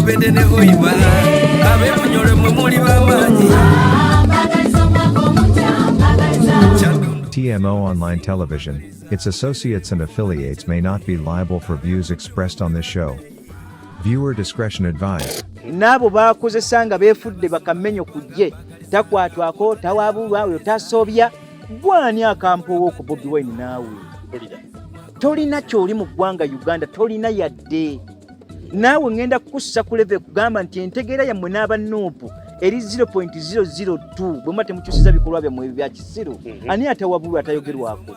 Mubende ne Hoima, ab'e Bunyole mwe muli b'amaanyi. TMO Online Television, its associates and affiliates may not be liable for views expressed on this show. Viewer discretion advised. N'abo bakozesa nga beefudde bakamenyo ku ggye, takwatwako, tawabulwa, oyo tasobya. Gwani akampowo ku Bobi Wine? Naawe tolina kyoli mu ggwanga Uganda, tolina yadde. Naawe ŋŋenda kukussa ku level kugamba nti entegeera yammwe n'aba NUP eri 0.002 bwe muba temukyusiza bikolwa byammwe ebyo bya kisiru. Ani atawabulwa, atayogerwako?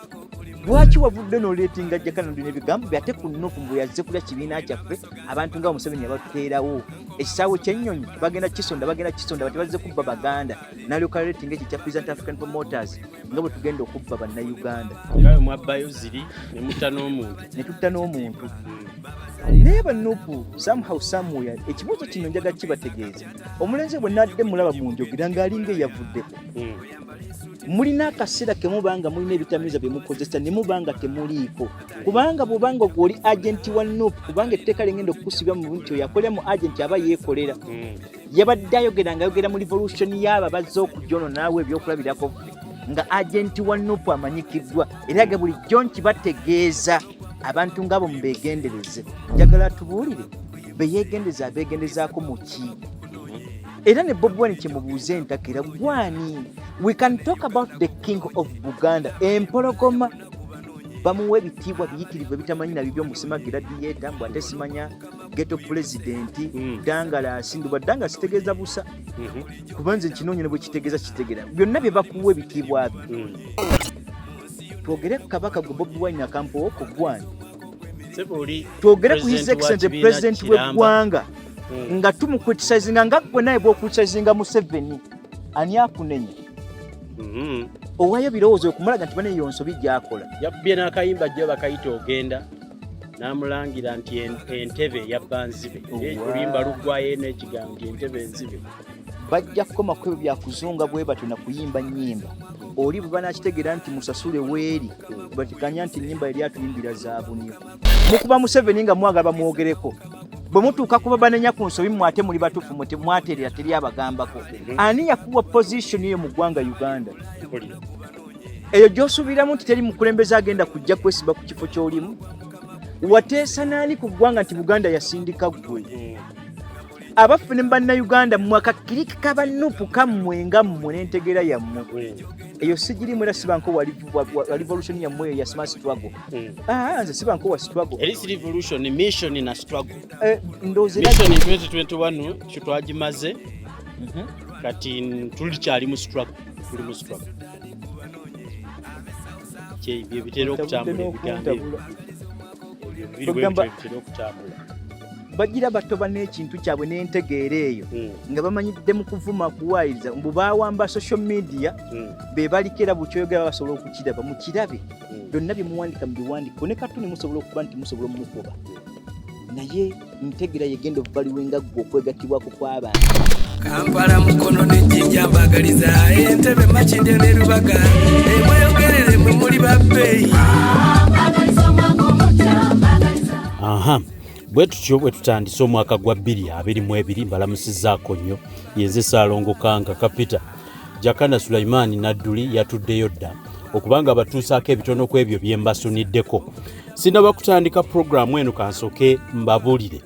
Lwaki wavudde n'oleetinga Jakana n'ebigambo byate ku NUP, mbu yazze kulya kibiina kyaffe? Abantu nga Museveni yabatuteerawo ekisaawe ky'ennyonyi, bagenda kisonda, bagenda kisonda bati bazze kubba Baganda. N'alyoka aleetinga ekyo ekya President African Promoters, nga bwe tugenda okubba Bannayuganda. Era bwe mwabbayo ziri ne mutta n'omuntu. Ne tutta n'omuntu. Naye ba NUP, somehow, somewhere, ekibuuzo kino njaga kibategeeza. Omulenzi bwe nadde mulaba mu njogera ng'alinga eyavuddeko. Mulina akaseera ke muba nga mulina ebitamiiza bye mukozesa ne muba nga temuliiko, kubanga bw'obanga oli agenti wa NUP, kubanga etteeka lingenda okukusibya mu nti oyo akolera mu agenti aba yeekolera. Yabadde ayogera nga ayogera mu revolution y'abo abazze okujja ono naawe ebyokulabirako ffe nga agenti wa NUP amanyikiddwa, era ge bulijjo nkibategeeza, abantu ngaabo mubeegendereze. Njagala tubuulire beyeegendeza, abeegendezaako mu ki? Era ne Bobi Wine kyemubuuze entakera, gwani? We can talk about the King of Buganda, empologoma, bamuwa ebitiibwa biyitirivu ebitamanyi nabibyo, musima gladiator, mbw ate simanya ghetto president. Dangalasi nduba dangalasi kitegeeza busa, kuba nze nkinoonya ne bwe kitegeeza kitegeera byonna bye bakuwa ebitiibwa byo. Twogere ku Kabaka, gwe Bobi Wine akampowo ku gwani? Sebo, oli Twogere ku His president wa Excellency kibiina President kiramba. w'eggwanga, nga tumucriticizinga nga gwe naye bw'ocriticinga Museveni. Ani akunenya? Owaayo birowoozo okumulaga nti baneyo nsobi gy'akola. Yakubye n'akayimba jjo bakayita Ogenda, n'amulangira nti entebe yabba nzibe. Oluyimba luggwayo n'ekigambo nti entebe enzibe. Bajja kukoma ku ebyo byakuzunga bwe batyo na kuyimba nnyimba. Oli bwe banakitegeera nti musasule weeri, batikanya nti ennyimba yali atuyimbira za bunyo. Mukuba Museveni nga mwagala bamwogereko, bwe mutuuka kuba banenya ku nsobi mmwe ate muli batuufu, mwe temwaterera, teri abagambako. Ani yakuwa position eyo mu ggwanga Uganda? Mpulira. Eyo gy'osuubiramu nti teri mukulembeze agenda kujja kwesiba ku kifo ky'olimu? Wateesa naani ku ggwanga nti Buganda yasindika ggwe? Abaffe ne Bannayuganda, mmwe akakiriki kaba NUP kammwe nga mmwe n'entegeera yammwe eyo sigirimu, era sibanko wa revolution yammwe eyo ya smart struggle. Ah, nze sibanko wa struggle. Eri si revolution, mission na struggle. Eh, ndowooza era Mission 2021 kyo twagimaze. Kati tulikyali mu struggle, tuli mu struggle. Bye bitera okutambula ebigambo ebyo. Ebyo bibiri bwe bityo bitera okutambula. Bagira batoba n'ekintu kyabwe n'entegeera eyo nga bamanyidde mu kuvuma, kuwaayiriza, mbu bawamba social media. Be baliko era bukyoyogera basobola okukiraba, mukirabe. Byonna bye muwandika mubiwandiko ne katuni musobola okuba nti musobola omumukuba, naye ntegeera yegenda obubaliwe nga ggwe okwegattibwako kw'abantu. Kampala, Mukono ne Jjinja mbagaliza, Entebe, Makindye ne Lubaga, emweyogerere mwe muli babbeeyi. Aha, bwe tutyo bwe tutandise omwaka gwa 2022. Mbalamusizzaako nnyo, yenze Saalongo Kanka Kapita. Jakana Sulaimaani Nadduli yatuddeyo dda okubanga abatuusaako ebitono ku ebyo bye mbasuniddeko. Sinaba kutandika puroguramu eno, kansooke mbabuulire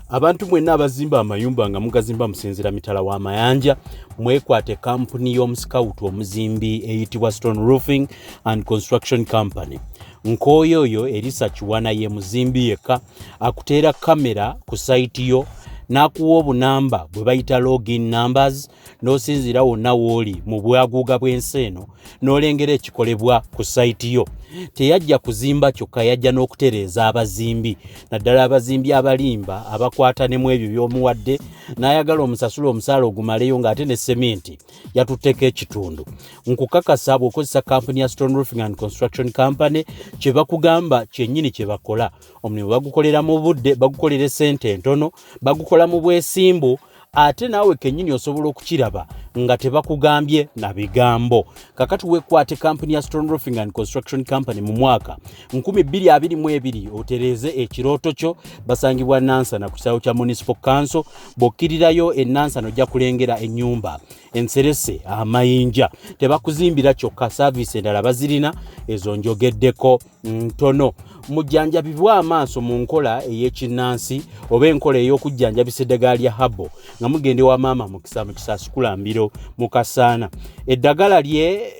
abantu mwenna abazimba amayumba nga mugazimba musinzira mitala w'amayanja, mwekwate kampuni y'omusikawutu omuzimbi eyitibwa Stone Roofing and Construction Company. Nkooyo oyo Erisa Kiwana ye muzimbi yekka akuteera kamera ku site yo n'akuwa obunamba bwe bayita login numbers, n'osinziira wonna w'oli mu bwaguuga bw'ensi eno n'olengera ekikolebwa ku site yo. Teyajja kuzimba kyokka, yajja n'okutereeza abazimbi, naddala abazimbi abalimba abakwata ne mu ebyo by'omuwadde n'ayagala omusasula omusaala ogumaleyo ng'ate ne seminti yatutteko ekitundu. Nkukakasa, bw'okozesa kampuni ya Stone Roofing and Construction Company, kye bakugamba kyennyini kye bakola. Omulimu bagukolera mu budde, bagukolera essente entono, bagukola mu bwesimbu, ate naawe kennyini osobola okukiraba. nga tebakugambye na bigambo. Kakati wekwate kampuni ya Stone Roofing and Construction Company mu mwaka 2022 otereeze ekirooto kyo. Basangibwa Nansana ku kisaawe kya Municipal Council. Bw'okkirirayo e Nansana ojja kulengera ennyumba enserese amayinja. Tebakuzimbira kyokka, saaviisi endala bazirina, ezo njogeddeko ntono. Mujjanjabibwe amaaso mu nkola ey'ekinnansi oba enkola ey'okujjanjabisa eddagala lya habo nga mugenda ewa Maama Mukisa mu Kisaasi Kulambiro mu Kasaana. Eddagala lye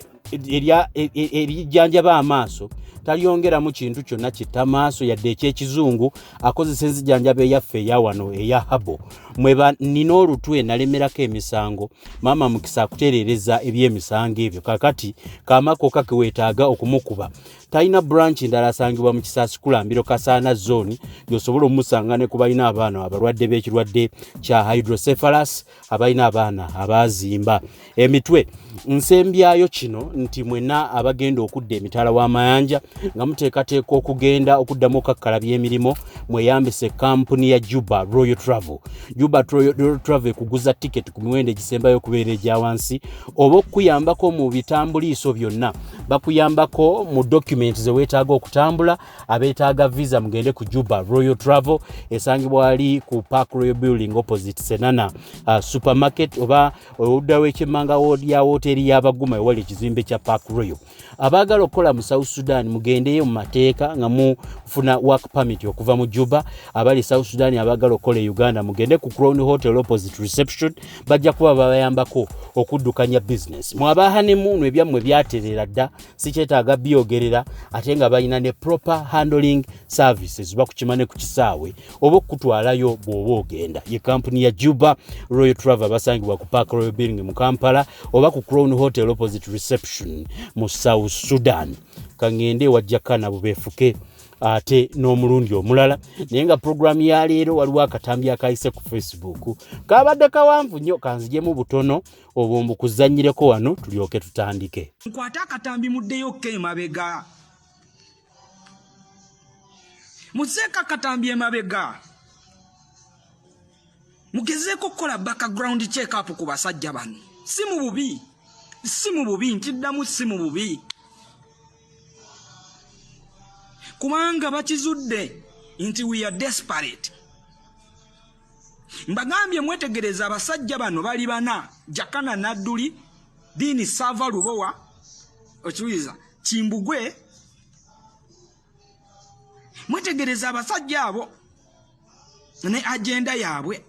erijjanjaba amaaso talyongeramu kintu kyonna kitta maaso yadde ekyekizungu, akozesa enzijanjaba eyaffe eya wano eya habo. Mweba nina olutwe nalemerako emisango, Maama Mukisa akutereereza eby'emisango ebyo. Kakati kaamakoka keweetaaga okumukuba. Talina branch ndala, asangibwa mu Kisaasi Kulambiro Kasaana Zone, gy'osobola omusanga ne ku balina abaana abalwadde b'ekirwadde kya hydrocephalus, abalina abaana abazimba emitwe. Nsembyayo kino nti mwenna abagenda okudda emitala w'amayanja nga muteekateeka okugenda okuddamu okakkalabya emirimu, mweyambise kampuni ya Juba Royal Travel. Juba Royal Travel ekuguza tiketi ku miwendo egisembayo okubeera egya wansi oba okukuyambako mu bitambuliiso byonna. Bakuyambako mu document ze weetaaga okutambula. Abeetaaga visa mugende ku Juba Royal Travel, esangibwa wali ku Park Royal Building opposite Senana Supermarket, oba oludda w'ekyemmanga ya woteeri y'Abaguma ewali ekizimbe kya Park Royal. Abaagala okukola mu South Sudan mugendeyo mu mateeka nga mufuna work permit okuva mu Juba. Abali South Sudan abaagala okukola e Uganda mugende ku Crown Hotel opposite reception, bajja kuba babayambako okuddukanya business. Mwaba honeymoon ebyammwe byaterera dda, sikyetaaga byogerera, ate nga balina ne proper handling services, bakukima ne ku kisaawe oba okukutwalayo bw'oba ogenda. Ye kampuni ya Juba Royal Travel, basangibwa ku Park Royal Building mu Kampala oba ku Crown Hotel opposite reception mu South Sudan. Kaŋŋende ewajjaka nabo beefuke ate n'omulundi omulala. Naye nga puroguramu ya leero, waliwo akatambi akayise ku Facebook, kabadde kawanvu nnyo, kanzijemu butono obwo mbukuzannyireko wano tulyoke tutandike. Nkwate akatambi, muddeyo ko emabega, muzeeko akatambi emabega, mugezeeko okukola background check up ku basajja bano. Si mu bubi, si mu bubi, nkiddamu, si mu bubi, kubanga bakizudde nti we are desperate. Mbagambye mwetegereza, abasajja bano bali bana: Jakana Nadduli, Diini Saava Lubowa, okiwuliza, Kimbugwe. Mwetegereza abasajja abo ne agenda yaabwe,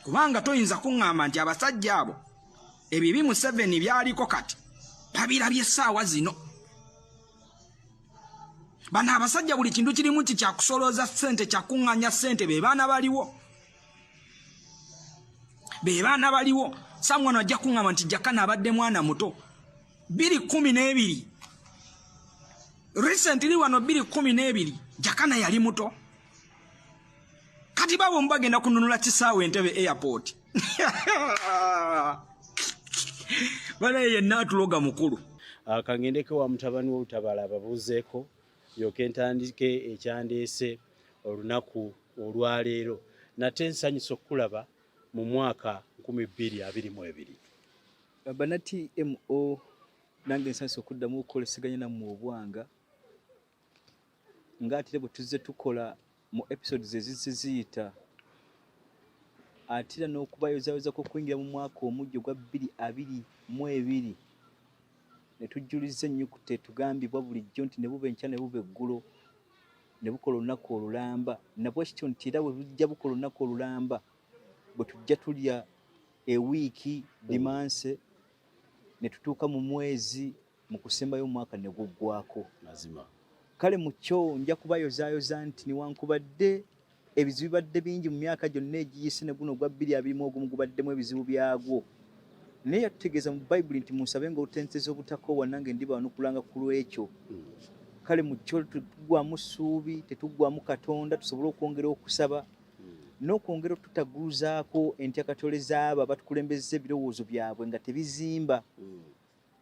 kubanga toyinza kuŋŋamba nti abasajja abo ebibi Museveni byaliko kati babirabye essaawa zino. Bano abasajja buli kintu kirimu nti kyakusolooza ssente, kyakuŋŋanya ssente. Be baana baliwo, be baana baliwo. Samwano ajja kuŋŋamba nti Jakana abadde mwana muto 2012. Recently wano 2012 Jakana yali muto. Kati babo mubagenda kununula kisaawe Entebe Airport. Banaye yenna atuloga mukulu. Kangendeko wa mutabani w'Olutabala ababuuzeeko, yoke ntandike ekyandeese olunaku olwaleero. Nate nsanyusa okukulaba mu mwaka 2022. Bana TMO, nange nsanyusa okuddamu okukoleseganya nammwe obwanga, ng'ate bwe tuzze tukola mu episodes ezizze ziyita, ate era n'okubayozaayozako okuyingira mu mwaka omuggya ogwa 2022, ne tujjuliza ennyukuta etugambibwa bulijjo nti ne buba enkya ne buba eggulo ne bukola olunaku olulamba. Nabwe kityo nti era bwe bujja bukola olunaku olulamba, bwe tujja tulya ewiiki dimanse ne tutuuka mu mwezi, mu kusembayo omwaka ne guggwako. Mazima. Kale mu kyo nja kubayozaayoza nti newankubadde ebizibu bibadde bingi mu myaka gyonna egiyise, ne guno ogwa 2021 gubaddemu ebizibu byagwo, naye yatutegeeza mu Bayibuli nti munsabe nga olutenteza obutakoowa, nange ndibawanukulanga ku lwekyo. Kale mu kyo tetuggwamu ssuubi, tetuggwamu Katonda, tusobole okwongera okusaba n'okwongera otutaguluzaako entyakatole z'abo abatukulembeza ebirowoozo byabwe nga tebizimba.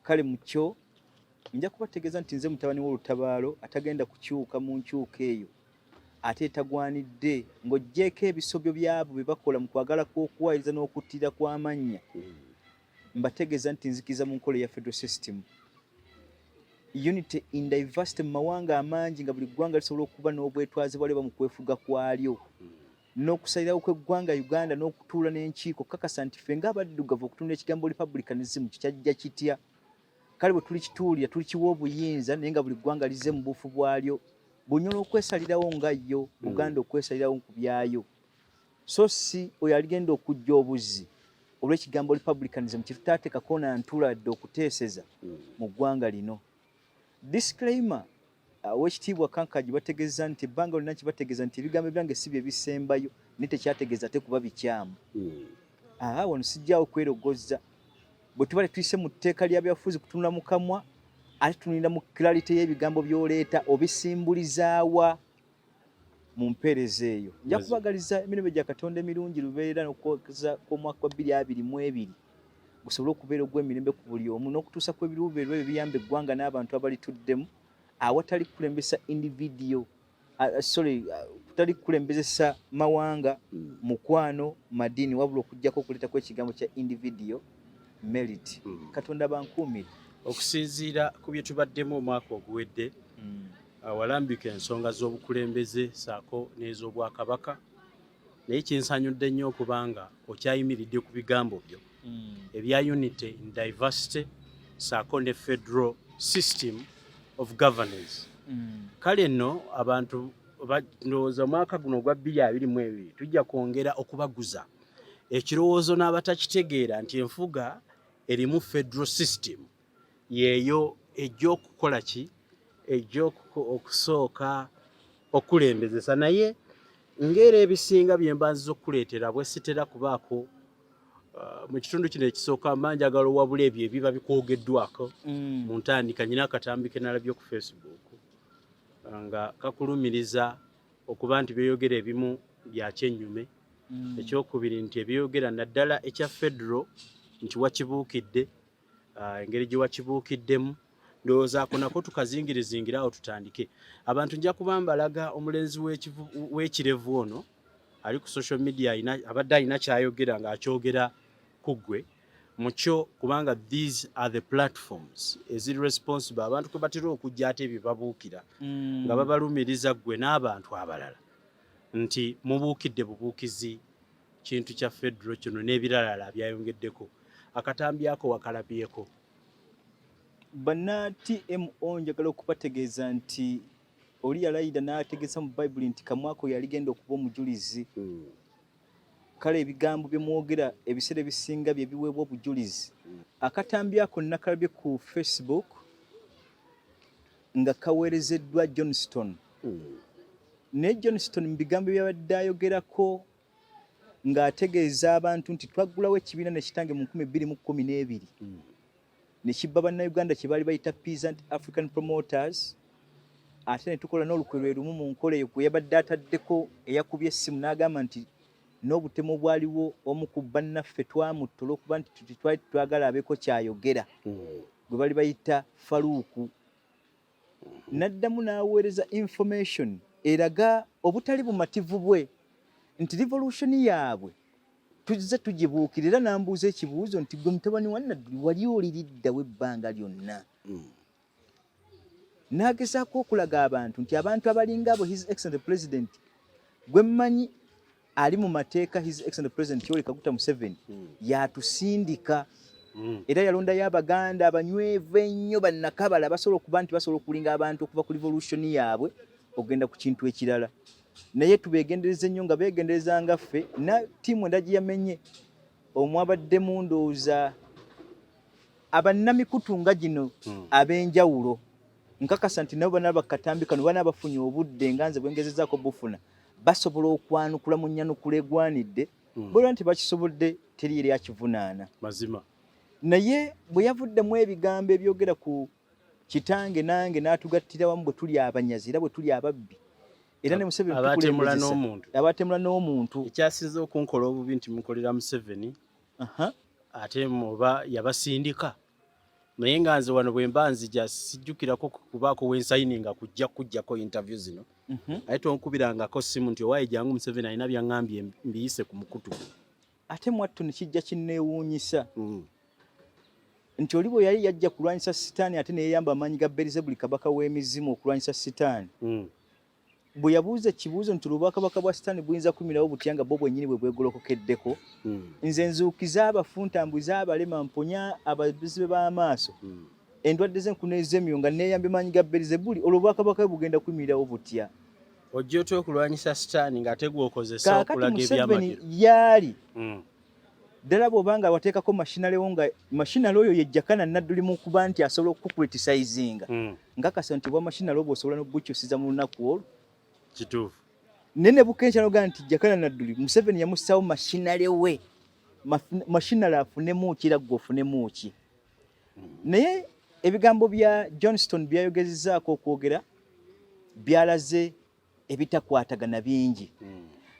Kale mu kyo nja kubategeeza nti nze mutabani w'Olutabaalo atagenda kukyuka mu nkyuka eyo ate etagwanidde, ng'oggyeeko ebisobyo byabo bye bakola mu kwagala kw'okuwaayiriza n'okuttirira kw'amannya. Mbategeeza nti nzikiriza mu nkola eya federal system, unity in diversity, mu mawanga amangi nga buli ggwanga lisobola okuba n'obwetwaze bwalyo oba mu kwefuga kwalyo n'okusalirawo kw'eggwanga Uganda n'okutuula n'enkiiko kakasa nti ffe ng'abaddugavu okutunula ekigambo republicanism kyajja kitya. Kale bwe tulikituulira, tulikiwa obuyinza, naye nga buli ggwanga lizze mu buufu bwalyo, Bunyoro okwesalirawo nga yo, Buganda okwesalirawo ku byayo, so si oyo aligenda okujja obuzzi olw'ekigambo republicanism kye tutaateekako na ntuula dde okuteeseza mu ggwanga lino. Disclaimer, Owekitiibwa Kankaji bategeeza nti ebbanga lyonna nkibategeeza nti ebigambo ebyange si bye bisembayo, naye tekyategeeza ate kuba bikyamu. Aha, wano sijjaawo kwerogozza. Bwe tuba tetuyise mu tteeka lya byabufuzi kutunula mu kamwa, ate tutunulira mu clarity y'ebigambo by'oleeta, obisimbuliza wa mu mpeereza eyo. Nja kubagaliza emirembe gya Katonda emirungi lubeerera n'okwokeza kw'omwaka gwa 2022 gusobole okubeera ogw'emirembe ku buli omu n'okutuusa kw'ebiruubirirwa ebyo ebiyamba eggwanga n'abantu abalituddemu awatali kukulembesa individual, sorry, kutali kukulembezesa mawanga, mukwano, madiini, wabula okuggyako okuleetako ekigambo kya individual merit. Katonda bankuumire. Okusinziira ku bye tubaddemu omwaka oguwedde, walambika ensonga z'obukulembeze ssaako n'ez'obwakabaka, naye kinsanyudde nnyo okubanga okyayimiridde ku bigambo byo ebya unity in diversity ssaako ne federal system of governance. Kale nno abantu ndowooza omwaka guno ogwa 2022 tujja kwongera okubaguza ekirowoozo n'abatakitegeera nti enfuga erimu federal system yeeyo ejja okukola ki, ejja okusooka okukulembezesa. Naye ng'era ebisinga bye mba nziza okukuleetera bwe sitera kubaako mu kitundu kino ekisooka, mba njagala owabula ebyo ebiba bikwogeddwako mu ntandika. Nyina akatambi ke nalabye ku Facebook nga kakulumiriza okuba nti byeyogera ebimu bya kyennyume. Ekyokubiri nti ebyeyogera naddala ekya federal nti wakibuukidde, engeri gye wakibuukiddemu. Ndowooza ako nako tukazingirizingira awo tutandike. Abantu nja kuba mbalaga omulenzi w'ekirevu ono ali ku social media, abadde alina kyayogera ng'akyogera ku ggwe mukyo, kubanga these are the platforms eziri responsible abantu kwe batera okujja ate ebyo babuukira nga babalumiriza ggwe n'abantu abalala nti mubuukidde bubuukizi kintu kya federal kino n'ebiralala byayongeddeko. Akatambi ako wakalabyeko? Banna TMO, njagala okubategeeza nti oli yalayira n'ategeeza mu Bayibuli nti kamwako yaligenda okuba omujulizi. Kale ebigambo bye mwogera ebiseera ebisinga bye biweebwa obujulizi. Akatambi ako nakalabye ku Facebook nga kaweerezeddwa Johnston. Naye Johnston mu bigambo byabadde ayogerako ng'ategeeza abantu nti twaggulawo ekibiina ne kitange mu 2012 ne kibba Bannayuganda kye baali bayita Peasant African Promoters, ate ne tukola n'olukwe lwe lumu mu nkola eyo kwe yabadde ataddeko eyakubye essimu n'agamba nti n'obutemu obwaliwo omu ku bannaffe twamutta olw'okuba nti twali tetwagala abeeko kyayogera, gwe bali bayita Faluuku. N'addamu n'aweereza information eraga obutali bumativu bwe nti revolution yaabwe tuzze tugibuukira, era n'ambuuza ekibuuzo nti gwe mutabani wa Nadduli wali oliriddawo ebbanga lyonna? N'agezaako okulaga abantu nti abantu abalinga abo, His Excellent President gwe mmanyi ali mu mateeka, His Excellent President Yoweri Kaguta Museveni yatusindika era yalondayo Abaganda abanywevu ennyo, bannakabala, basobola okuba nti basobola okulinga abantu okuva ku revolution yaabwe okugenda ku kintu ekirala, naye tubeegendereza ennyo nga beegendereza nga ffe na ttiimu endala gye yamenye omwabaddemu ndowooza abannamikutu nga gino ab'enjawulo. Nkakasa nti nabo banaba katambi kano bana bafunye obudde nga nze bwengezezaako bufuna, basobola okwanukula mu nnyanukula egwanidde. Bwera nti bakisobodde, teri eri akivunaana. Mazima. Naye bwe yavuddemu ebigambo ebyogera ku kitange nange n'atugattira wamu bwe tuli abanyazi era bwe tuli ababbi era ne Museveni abatemula n'omuntu. Abatemula n'omuntu. Ekyasinze okunkola obubi nti mukolera Museveni ate oba yabasindika, naye nga nze wano bwe mba nzija sijjukirako kubaako wensayininga kujja kujjako interview zino. Aye tonkubirangako simu nti owaaye jangu, Museveni alina byaŋŋambye mbiyise ku mukutu. Ate mwattu ne kijja kinneewuunyisa. Nti oli bwe yali yajja kulwanyisa Sitaani ate ne yeeyamba amaanyi ga Beelzebuli kabaka w'emizimu okulwanyisa Sitaani. Bwe yabuuza ekibuuzo nti olwo obwakabaka bwa Sitaani buyinza kuyimirawo butya nga bo bwennyini bwe bwegolokokeddeko? Nze nzuukiza abafu, ntambuze abalema, mponya abazibe b'amaaso, endwadde z'enkuna ez'emyoyo nga neeyambye maanyi ga Beelzebuli, olwo obwakabaka bwe bugenda kuyimirirawo butya? Ojja otya okulwanyisa Sitaani ng'ate gw'okozesa Kaakati okulaga Museveni ebyamagero? yaali ddala bw'oba nga wateekako machinery wo, nga machinery oyo ye Jakana Nadduli mu kuba nti asobola okukucriticizinga, ngakasa nti obwa machinery obwo osobola n'obukyusiza mu lunaku olwo. Naye ne bukenkya n'ogamba nti Jakana Nadduli Museveni yamussaawo machinery we, machinery afunemu ki era ggwe ofunemu ki? Naye ebigambo bya Johnston byayogezezzaako okwogera byalaze ebitakwatagana bingi.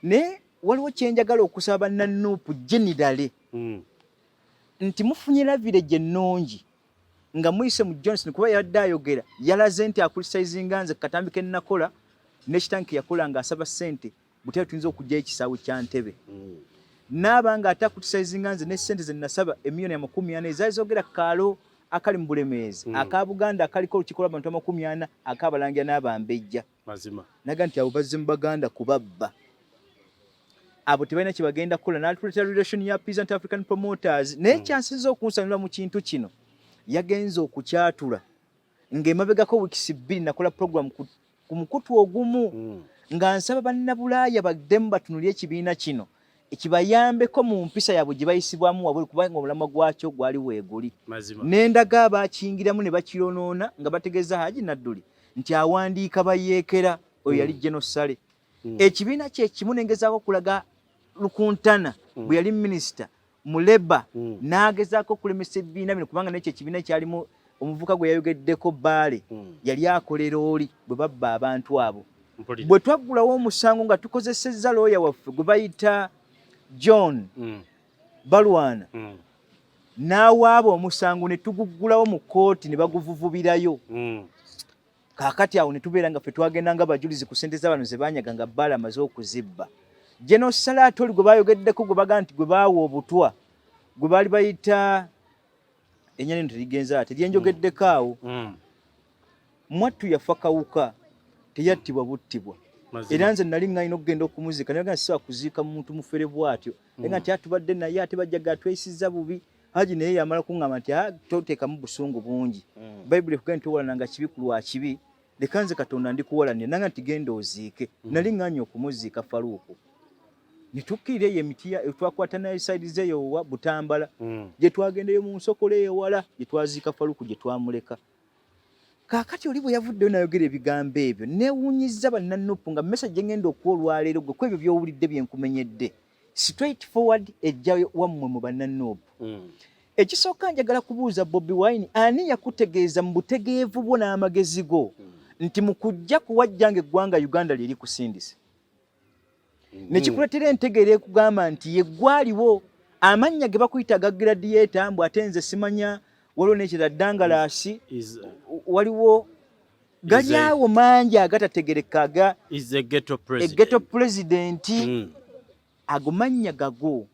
Naye waliwo kye njagala okusaba bannanuupu generally nti mufunye leverage ennungi nga muyise mu Johnson, kuba yabadde ayogera yalaze nti acriticinga nze katambi ke nnakola n'ekitangi ke yakola ng'asaba ssente butera tuyinza okuggyayo ekisaawe kya Ntebe. Naaba nga ate acriticinga nze ne ssente ze nasaba emiliyoni 40 ezaali zoogera kaalo akali mu Bulemeezi, aka Buganda akaliko olukiiko lw'abantu 40 ak'abalangira n'abambejja. Naga nti abo bazze mu Baganda kubabba, abo tebalina kye bagenda kukola. N'atuleetera relation ya Peasant African Promoters. Naye kyansinza okunsanyula mu kintu kino, yagenze okukyatula ng'emabegako wiiki 2 nakola program ku mukutu ogumu nga nsaba bannabulaaya baddemu batunulye ekibiina kino ekibayambeko mu mpisa yaabwe gye bayisibwamu wabweru, kubanga omulamwa gwakyo gwali weeguli. Nendaga abakiyingiramu ne bakironoona nga bategeeza Haji Nadduli nti awandiika bayeekera oyo yali General Saleh. Ekibiina kye kimu nengezaako okulaga Rukuntana bwe yali minisita mu Labour n'agezaako okulemesa ebibiina bino, kubanga nekyo ekibiina kyalimu omuvubuka gwe yayogeddeko Baale yali akolera oli bwe babba abantu abo. Bwe twaggulawo omusango nga tukozesezza looya waffe gwe bayita John Balwana n'awaaba omusango ne tuguggulawo mu kkooti ne baguvuvubirayo. Kaakati awo ne tubeera nga ffe twagenda nga bajulizi ku ssente z'abano ze banyaga nga Bbaale amaze okuzibba. General Saleh ate oli gwe bayogeddeko gwe bagaa nti gwe baawa obutwa gwe baali bayita erinnya lino terigenza ate lyenjogeddeko awo. Mwattu yafa kawuka, teyattibwa buttibwa. Era nze nali ŋŋalina okugenda okumuziika naye nga sisobola kuziika muntu mufere bw'atyo. Naye nga nti atubadde naye ate bajjaga atweyisizza bubi. Haji naye yamala kuŋŋamba nti toteekamu busungu bungi. Bayibuli ekugamba nti towalananga kibi ku lwa kibi. Leka nze Katonda ndikuwalanira. Nanga nti genda oziike. Nali ŋŋaanye okumuziika Faruuku. Ne tukkirira eyo emiti twakwata nayo side z'eyo wa Butambala. Gye twagendeyo mu nsokola ewala gye twaziika Faruuku gye twamuleka. Kaakati oli bwe yavuddeyo n'ayogera ebigambo ebyo, neewuunyizza bannanupu nga message gye ŋŋenda okuwa olwaleero gwe ku ebyo by'owulidde bye nkumenyedde. Straight forward ejja wammwe mu bannanupu. Ekisooka njagala kubuuza Bobi Wine, ani yakutegeeza mu butegeevu bwo n'amagezi go nti mu kujja kuwajja ng'eggwanga Uganda lye likusindise? Ne kikuleetera entegeera ekugamba nti ye ggwaliwo amannya ge bakuyita aga gladiator, mbu ate nze simanya waliwo n'ekirala Dangalaasi, waliwo gali awo mangi agatategereka aga ghetto president. Ago mannya gago,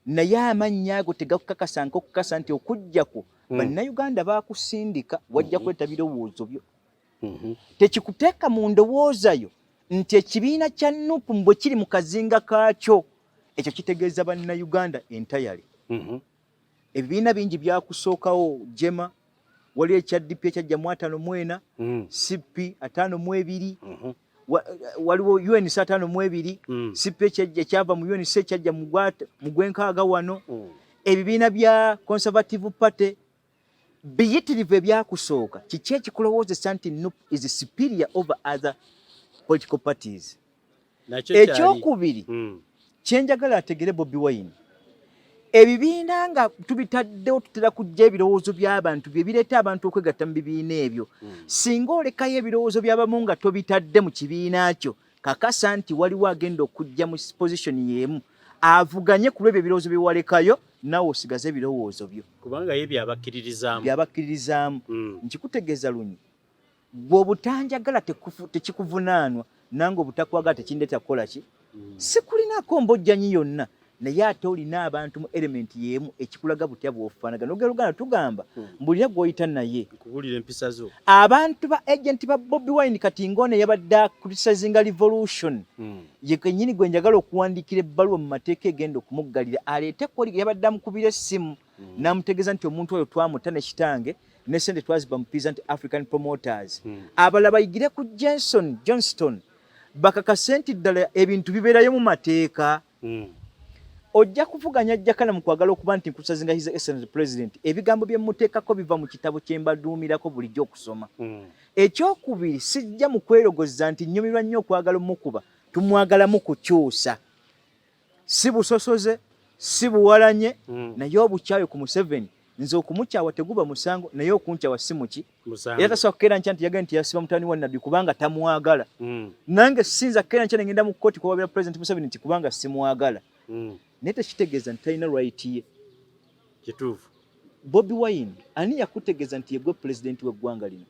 naye amannya ago tegakukakasa nk'okukakasa nti okujja kwo bannayuganda bakusindika wajja kuleeta birowoozo byo. Tekikuteeka mu ndowooza yo nti ekibiina kya NUP bwe kiri mu kazinga kaakyo, ekyo kitegeeza bannayuganda entirely. Ebibiina bingi byakusookawo jema, wali ekya DP ekyajja mu 54, CP 52, waliwo UNC 52, CP ekyajja ekyava mu UNC ekyajja mu gwenkaaga wano. Ebibiina bya Conservative Party biyitirivu ebyakusooka. Kiki ekikulowoozesa nti NUP is superior over other political parties? Ekyokubiri kyenjagala ategere Bobi Wine, ebibiina nga tubitaddewo tutera kujja ebirowoozo by'abantu bye bireeta abantu okwegatta mu bibiina ebyo. Singa olekayo ebirowoozo by'abamu nga tobitadde mu kibiina kyo, kakasa nti waliwo agenda okujja mu position y'emu avuganye ku lw'ebyo ebirowoozo bye walekayo, naawe osigaze ebirowoozo byo. Kubanga ye byabakkiririzaamu. Byabakkiririzaamu. Nkikutegeeza lunyi, gwe obutanjagala tekikuvunaanwa, nange obutakwagala tekindeeta kukola ki. Sikulinako mbojjanyi yonna. Naye ate olina abantu mu element y'emu ekikulaga butya bw'ofaanagana. Olugero Luganda tugamba mbulira gw'oyita naye. Nkubuulira empisa zo. Abantu ba agent ba Bobi Wine kati ng'ono eyabadde acriticinga revolution ye kennyini gwe njagala okuwandiikira ebbaluwa mu mateeka egenda okumuggalira aleete koli yabadde amukubira essimu n'amutegeeza nti omuntu oyo twamutta ne kitange ne ssente twaziba mu Peasant African Promoters. Abalala bayigire ku Jenson Johnston bakakase nti ddala ebintu bibeerayo mu mateeka. Ojja kuvuganya Jakana mu kwagala okuba nti nkusazinga His Excellency President. Ebigambo bye mmuteekako biva mu kitabo kye mbaduumirako bulijjo okusoma. Ekyokubiri, sijja mu kwerogozza nti nnyumirwa nnyo okwagala omukuba, tumwagalamu kukyusa. Si busosoze, si buwalanye, naye obukyayi ku Museveni. Nze okumukyawa teguba musango, naye okunkyawa si muki. Era tasobola kukeera nkya nti yagambye nti yasiba mutabani wa Nabbi kubanga tamwagala. Nange siyinza kukeera nkya ne ngenda mu kkooti kuwaabira Pulezidenti Museveni nti kubanga simwagala. Naye tekitegeeza nti talina right ye. Kituufu. Bobi Wine, ani yakutegeeza nti yegwe pulezidenti w'eggwanga lino?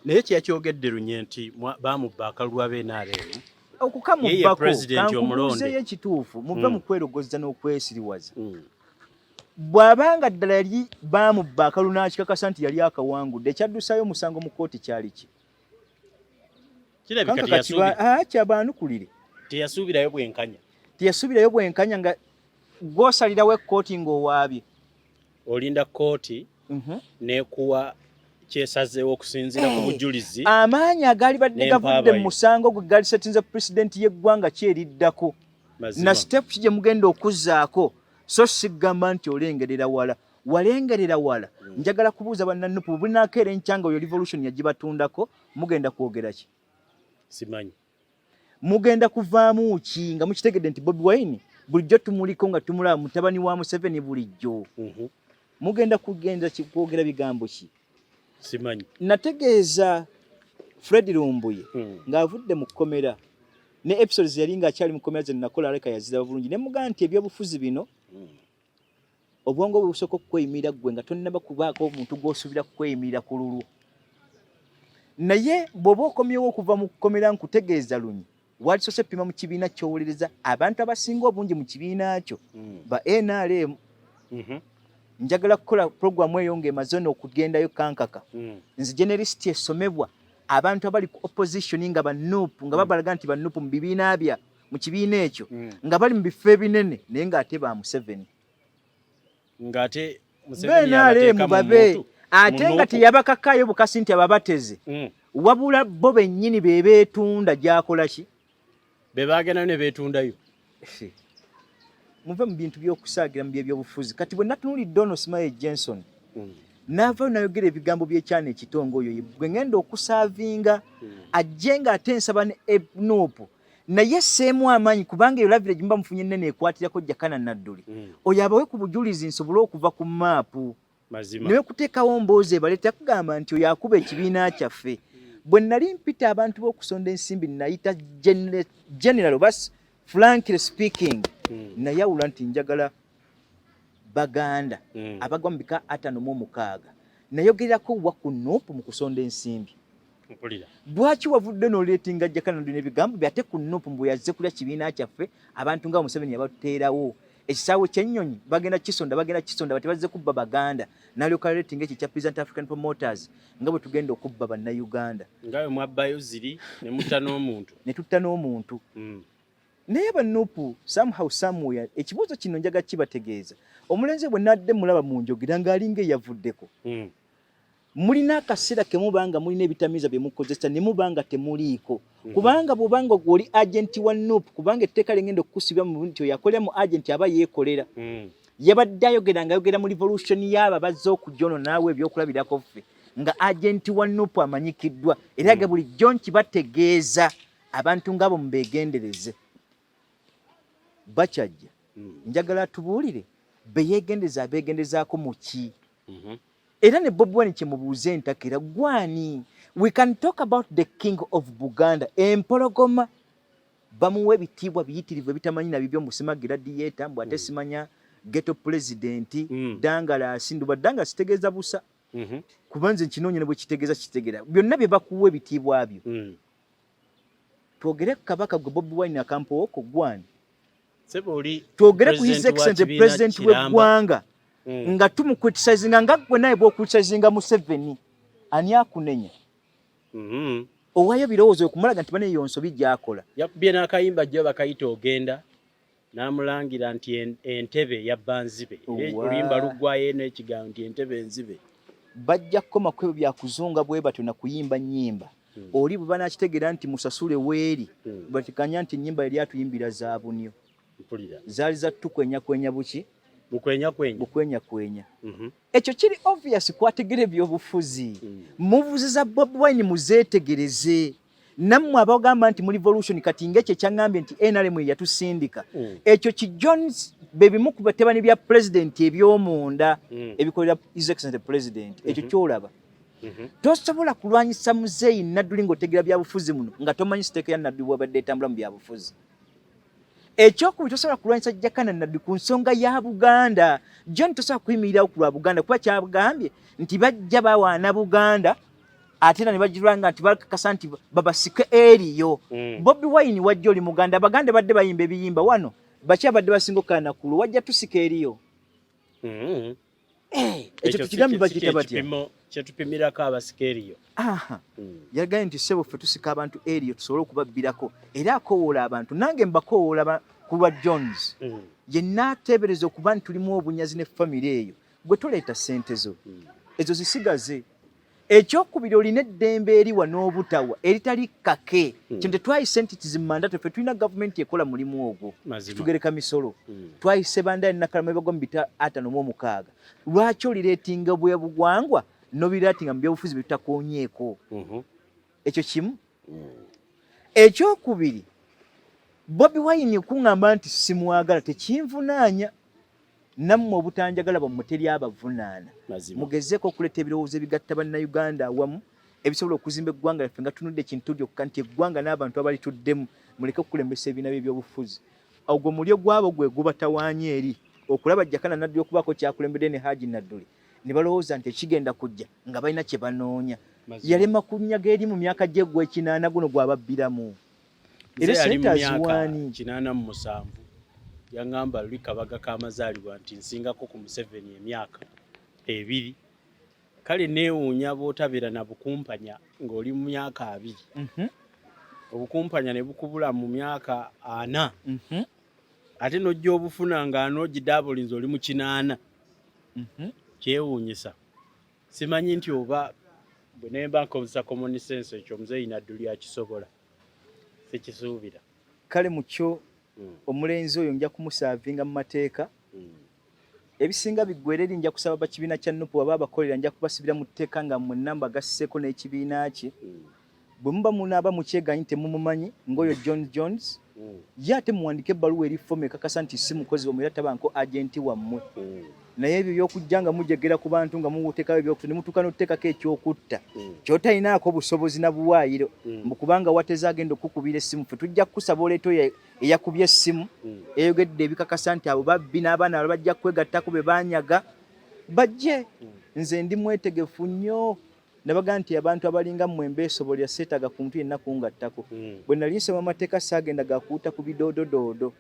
Naye kyeyakyogedde lunye nti baamubba akalulu aba NRM. Okukamubbako, kankubuuzeeyo ekituufu, muve mu kwerogozza n'okwesiriwaza. Bw'aba nga ddala yali baamubba akalulu n'akikakasa nti yali akawangudde, ekyaddusaayo omusango mu kkooti kyali ki? Kirabika Kyabanukulire. Teyasuubirayo bwenkanya. Teyasuubirayo bwenkanya nga gw'osalirawo ekkooti ng'owaabye. Olinda kkooti n'ekuwa kyesazeewo okusinziira ku bujulizi. Amaanyi agaali badde gavudde mu musango gwe gaali setinze pulezidenti y'eggwanga ki eriddako na sitepu ki gye mugenda okuzzaako, so sigamba nti olengerera wala. Walengerera wala. Njagala kubuuza bannanupu bwe bunaakeera enkya nga oyo revolution yagibatundako mugenda kwogera ki? Simanyi. Mugenda kuvaamu ki nga mukitegedde nti Bobi Wine bulijjo tumuliko nga tumulaba mutabani wa Museveni bulijjo? Mugenda kugenda kwogera bigambo ki? Simanyi. Nategeeza Fred Lumbuye ng'avudde mu kkomera ne episodes yali ng'akyali mu kkomera ze nakola aleka yaziraba bulungi ne mugamba nti ebyobufuzi bino obwongo bwe busooka okukweyimirira ggwe nga tonnaba kubaako omuntu gw'osuubira kukweyimirira ku lulwo. Naye bw'oba okomyewo okuva mu kkomera nkutegeeza lunyi walisoose pima mu kibiina ky'owolereza abantu abasinga obungi mu kibiina kyo ba NRM. Njagala kukola pulogulaamu eyo ng'emaze n'okugendayo kankaka. Nzije ne lisiti esomebwa abantu abali ku opposition nga ba NUP nga babalaga nti ba NUP mu bibiina bya mu kibiina ekyo nga bali mu bifo ebinene naye ng'ate ba Museveni. Ng'ate Museveni babe ate nga teyabakakaayo bukasi nti ababateze. Wabula bo bennyini be beetunda gy'akola ki? Be baagendayo ne beetundayo. Muve mu bintu by'okusaagira mu by'ebyobufuzi. Kati bwe natunuulidde ono Smile Jenson n'avaayo n'ayogera ebigambo by'ekyana ekito ng'oyo gwe ngenda okusaavinga ajje ng'ate nsaba ne Nuupu naye seemu amaanyi kubanga eyo laviregi muba mufunye ennene ekwatirako Jakana Nadduli oyo abawe ku bujulizi nsobole okuva ku maapu. Naye kuteekawo mboozi ebaleetera kugamba nti oyo akuba ekibiina kyaffe. Bwe nali mpita abantu b'okusonda ensimbi nayita general oba frankly speaking nayawula nti njagala Baganda abagwa mu bika 56 nayogererako wa ku NUP mu kusonda ensimbi. Lwaki wavudde n'oleetinga Jakana Nadduli n'ebigambo bye ate ku NUP mbu yazze kulya kibiina kyaffe abantu nga Museveni yabateerawo ekisaawe ky'ennyonyi bagenda kisonda bagenda kisonda bati bazze kubba Baganda n'alyoka aleetinga ekyo ekya Peasant African Promoters nga bwe tugenda okubba Bannayuganda. Nga bwe mwabbayo ziri ne mutta n'omuntu. Ne tutta n'omuntu. Naye ba NUP somehow somewhere ekibuuzo kino njagala kibategeeza. Omulenzi bwe nadde mulaba mu njogera ng'alinga eyavuddeko. Mulina akaseera ke muba nga mulina ebitamiiza bye mukozesa ne muba nga temuliiko. Kubanga bw'oba nga oli agenti wa NUP kubanga etteeka lye ngenda okukusibira mu nti oyo akolera mu agenti aba yeekolera. Yabadde ayogera ng'ayogera mu revolution y'abo abazze okujja ono naawe ebyokulabirako ffe nga agenti wa NUP amanyikiddwa era nga bulijjo nkibategeeza abantu ng'abo mubeegendereze. Bakyajja njagala atubuulire be yeegendereza abeegenderezaako mu ki? Era ne Bobi Wine kyemubuuza entakera gwani? We can talk about the king of Buganda empologoma bamuwa ebitiibwa biyitirivu ebitamanyi na bibyo musima gladiator mbu ate simanya ghetto president Dangalasi nduba Dangalasi kitegeeza busa kuba nze nkinoonya ne bwe kitegeeza kitegeera byonna bye bakuwa ebitiibwa byo. Twogere ku kabaka gwe Bobi Wine akampowoko gwani? Twogere ku His Excellency President w'eggwanga nga tumucriticizinga nga gwe naye bw'ocriticinga Museveni. Ani akunenya? Owayo birowoozo okumulaga nti bane eyo nsobi gy'akola. Yakubye n'akayimba jjo bakayita Ogenda, n'amulangira nti entebe yabba nzibe. Oluyimba luggwayo eno ekigambo nti entebe enzibe. Bajja kukoma ku ebyo byakuzunga bwe batyo na kuyimba nnyimba. Oli bwe banakitegeera nti musasule weeri, batikanya nti ennyimba yali atuyimbira za bunyo. Zaali za tukwenyakwenya buki? Bukwenyakwenya. Bukwenyakwenya. Ekyo kiri obvious kwategera ebyobufuzi. Muvuzi za Bobi Wine muzeetegereze. Nammwe abagamba nti mu revolution, kati ng'ekyo ekyaŋŋambye nti NRM yatusindika. Ekyo ki Jones be bimu ku batebani bya president eby'omunda ebikolera His Excellency President. Ekyo ky'olaba. Tosobola kulwanyisa Muzeeyi Nadduli ng'otegera byabufuzi muno nga tomanyi siteeka ya Nadduli bw'abadde etambula mu byabufuzi. Ekyokubiri, tosobola kulwanyisa Jakana Nadduli ku nsonga ya Buganda. John tosobola kuyimirirawo ku lwa Buganda kuba kyagambye nti bajja bawaana Buganda ate era ne bagirwanga nti bakakasa nti babasike eriyo. Bobi Wine wajja oli Muganda, Abaganda badde bayimba ebiyimba wano, baki abadde basinga okukaana kulu wajja tusika eriyo. Ekyo tukigambe bakiyita batya? Kyetupimirako abasika eriyo. Yagambye nti ssebo ffe tusika abantu eriyo tusobole okubabbirako, era akowoola abantu, nange mbakowoola ku lwa Jones. Yenna ateebereza okuba nti tulimu obunyazi ne famire eyo, gwe toleeta ssente zo, ezo zisigaze. Ekyokubiri, olina eddembe eriwa n'obutawa eritali kake. Kino tetwayise nti tizimanda, ffe tulina gavumenti ekola mulimu ogwo, tugereka misolo. Twayise bandali Nakalama ebagwa mu 56. Lwaki olireetinga bwe bugwangwa n'obiraatinga mu byobufuzi bye tutakoonyeeko? Ekyo kimu. Ekyokubiri, Bobi Wine kuŋŋamba nti simwagala tekinvunaanya. Nammwe obutanjagala bwammwe teri abavunaana. Mugezeeko okuleeta ebirowoozo ebigatta Bannayuganda awamu ebisobola okuzimba eggwanga lyaffe nga tunudde ekintu lyokka nti eggwanga n'abantu abalituddemu. Muleke okukulembesa ebibiina by'ebyobufuzi. Ogwo mulyo gwabo gwe gubatawaanya eri okulaba Jakana Nadduli okubaako kyakulembedde ne Haji Nadduli ne balowooza nti ekigenda kujja nga balina kye banoonya. Yalema kunyaga eri mu myaka gye gw'ekinaana guno gwababbiramu. Era sente aziwaani. 87 yaŋŋamba luli kabaga k'amazaalibwa nti nsingako ku Museveni emyaka 2. Kale neewuunya bw'otabeera na bukumpanya ng'oli mu myaka 20. Obukumpanya ne bukubula mu myaka 40. Ate n'ojja obufuna nga anoogidabulinze oli mu 80. Kyewuunyisa. Simanyi nti oba bwe nemba nkozesa common sense ekyo Muzeeyi Nadduli akisobola. Sikisuubira. Kale mu kyo omulenzi oyo nja kumusaavinga mu mateeka. Ebisinga biggwera eri, nja kusaba bakibiina kya NUP baba abakolera, nja kubasibira mu tteeka nga mwenna mbagasseeko n'ekibiina kye. Bwe muba munaaba mukyeganyi temumumanyi ng'oyo John Jones, ye ate muwandike ebbaluwa eri fomu ekakasa nti si mukozi wammwe era tabanko agenti wammwe. Naye ebyo by'okujja nga mujegera ku bantu nga muteekawo ebyokutta ne mutuuka n'okuteekako ekyokutta ky'otalinaako busobozi na buwaayiro, mbu kubanga wateze agenda okukubira essimu, ffe tujja kukusaba oleete oyo eyakubye essimu eyogedde ebikakasa nti abo babbi n'abaana abalala bajja kwegattako be baanyaga bajje. Nze ndi mwetegefu nnyo. Nabaga nti abantu abalinga mmwe mbeesobolera, seetaaga ku muntu yenna kungattako. Bwe nali nsoma amateeka saagenda gakuuta ku bidoododoodo.